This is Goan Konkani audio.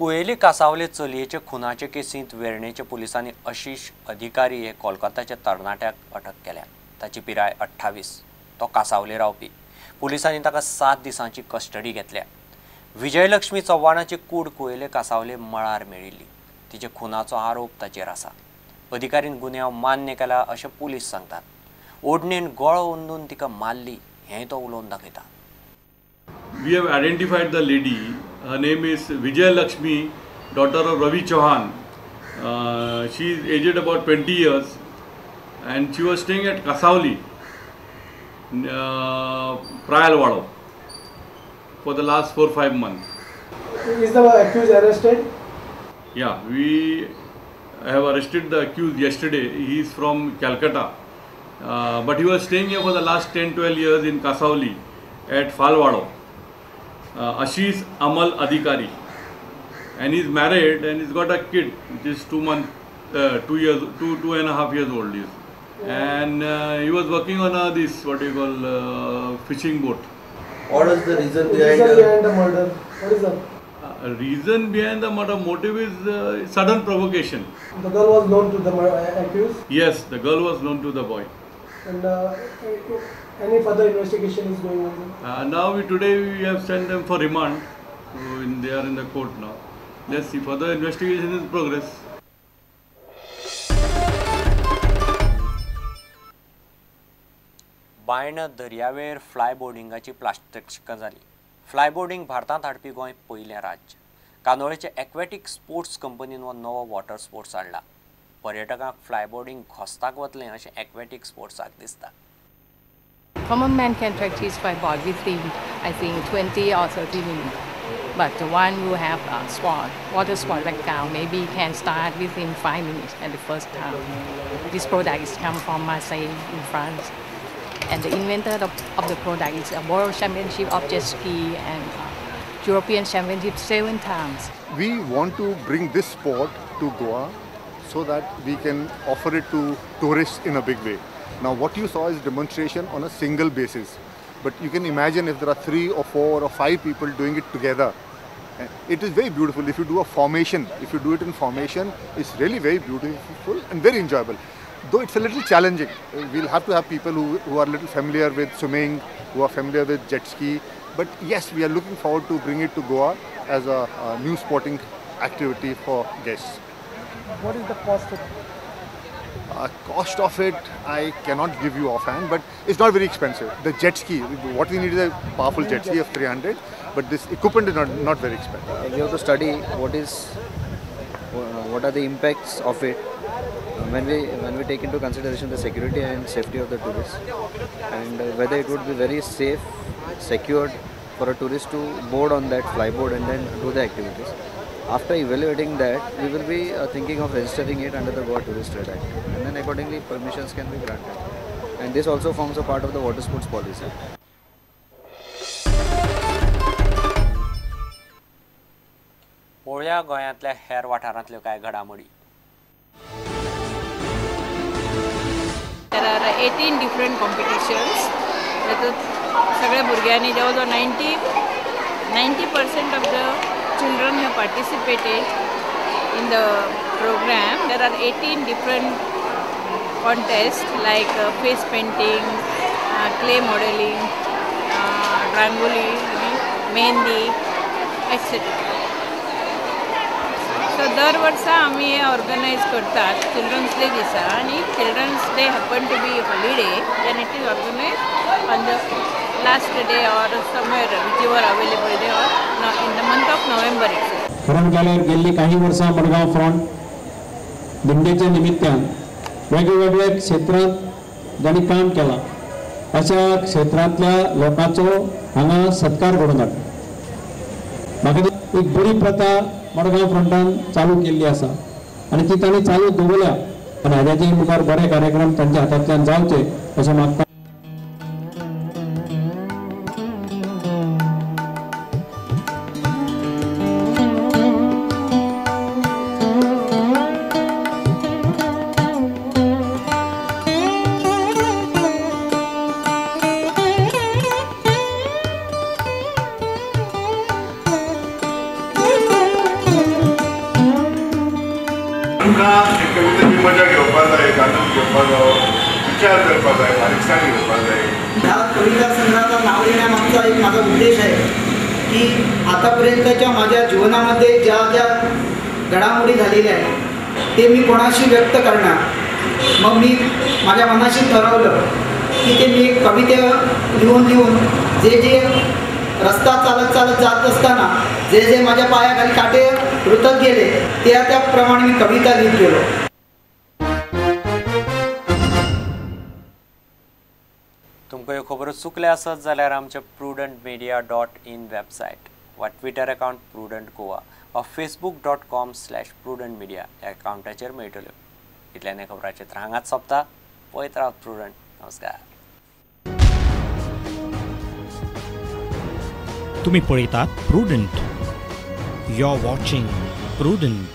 कुयेली कासावले चलयेचे खुनाचे केसींत वेर्णेच्या पुलिसांनी आशिष अधिकारी हे कोलकाताच्या तरणाट्याक अटक केल्या. ताची पिराय 28. तो कासावले रावपी. पुलिसांनी ताका 7 दिसांची कस्टडी घेतल्या. विजयलक्ष्मी चव्हाणाची कूड कुयेले कासावले मळार मेळिल्ली. तिचे खुनाचो आरोप ताचेर आसा. अधिकारीन गुन्यांव मान्य केला अशें पुलीस सांगतात. ओडणेन गळो अंदून तिका मारली हेंय तो उलोवन दाखयता. We have identified the lady. Her name is Vijay Lakshmi, daughter of Ravi Chauhan. She is aged about 20 years and she was staying at Kasavli, Prayalwado, for the last 4-5 months. Is the accused arrested? Yeah, we have arrested the accused yesterday. He is from Calcutta, but he was staying here for the last 10-12 years in Kasavli at Falwado. Ashish Amal Adhikari, and he's married and he's got a kid which is 2 months, 2 years, 2.5 years old is, and he was working on this what you call fishing boat. What is the reason behind the murder? What is the reason behind the murder? Motive is sudden provocation. The girl was known to the accused? Yes, the girl was known to the boy. And any further investigation is going on? Now today we have sent them for remand. So they are in the court now. Let's see, further investigation is in progress. Baina दर्यावेर फ्लायबोर्डिंगाची प्लास्टिक जाली. फ्लायबोर्डिंग भारतांत हाडपी गोंय पयलें राज्य. कांदोळेचे एक्वेटीक स्पोर्ट्स कंपनीन हो नवो वॉटर स्पोर्ट्स हाडला. पर्यटकांक फ्लायबोर्डिंग घोस्ताक वतलें अशें एक्वेटीक स्पोर्ट्साक दिसता. Common man can practice flyboard within, I think, 20 or 30 minutes. But the one who have a sport, water sport background, maybe can start within 5 minutes at the first time. This product is come from Marseille in France. And the inventor of the product is a world championship of jet ski and European championship 7 times. We want to bring this sport to Goa so that we can offer it to tourists in a big way. Now what you saw is demonstration on a single basis, but you can imagine if there are 3 or 4 or 5 people doing it together. It is very beautiful. If you do a formation, if you do it in formation, it's really very beautiful and very enjoyable. Though it's a little challenging. We'll have to have people who are a little familiar with swimming, who are familiar with jet ski. But yes, we are looking forward to bring it to Goa as a new sporting activity for guests. What is the cost of it? Cost of it, I cannot give you offhand, but it's not very expensive. The jet ski, what we need is a powerful jet ski of 300, but this equipment is not very expensive. We have to study what are the impacts of it when we take into consideration the security and safety of the tourists, and whether it would be very safe, secured for a tourist to board on that flyboard and then do the activities. After evaluating that, we will be thinking of registering it under the Goa Tourist Trade Act, and then accordingly permissions can be granted. And this also forms a part of the water sports policy. पळोवया गोंयांतल्या हेर वाठारांतल्यो कांय घडामोडी. There are 18 different competitions. तातूंत सगळ्या भुरग्यांनी जवळ जवळ 90% of the children have participated in the program. There are 18 different contests like face painting, clay modeling, rangoli, mehndi, etc. So दर वर्सा आमी हे ऑर्गनायज करतात चिल्ड्रन्स डे दिसा, आनी children's day happen to be holiday, then it is organise on the last day or somewhere whichever available day or in the month of November itself. खरं जाल्यार गेल्ली काही वर्सां मडगांव फ्रंट दिंडेच्या निमित्तान वेगवेगळ्या क्षेत्रांत जांणी काम केलां अशा क्षेत्रांतल्या लोकांचो हांगा सत्कार घडोवन हाडटा. म्हाका एक बरी प्रथा मडगांव फ्रंटान चालू केल्ली आसा आनी ती तांणी चालू दवरल्या आनी हाज्याचे मुखार बरे कार्यक्रम तांच्या हातांतल्यान जावचे अशें मागता. तेन्ना हे कवितेची मजा घेवपा जाय, आनंद घेवपा जावो, विचार करपा जाय, बारीकसाण घेवपा जाय. ह्या कविता संग्रहाचा नाव देण्यामागचा एक माझा उद्देश आहे की आतापर्यंतच्या माझ्या जीवनामध्ये ज्या ज्या घडामोडी झालेल्या आहेत ते मी कोणाशी व्यक्त करणार. मग मी माझ्या मनाशी ठरवलं की ते मी एक कविता लिहून लिहून जे जे रस्ता चालत चालत जात असताना जे जे माझ्या पायाखाली काटे रुतत गेले त्या त्याप्रमाणे मी कविता लिहित गेलो. तुमकां ह्यो खबरो चुकले आसत जाल्यार आमच्या prudentmedia.in website वा ट्विटर अकाउंट प्रुडंट गोवा वा facebook.com/prudentmedia ह्या अकाउंटाचेर मेळटल्यो. इतल्यान खबराचें तर हांगाच सोंपता. पळयत रावात प्रुडंट. नमस्कार. तुम्ही पळयतात Prudent. You are watching Prudent.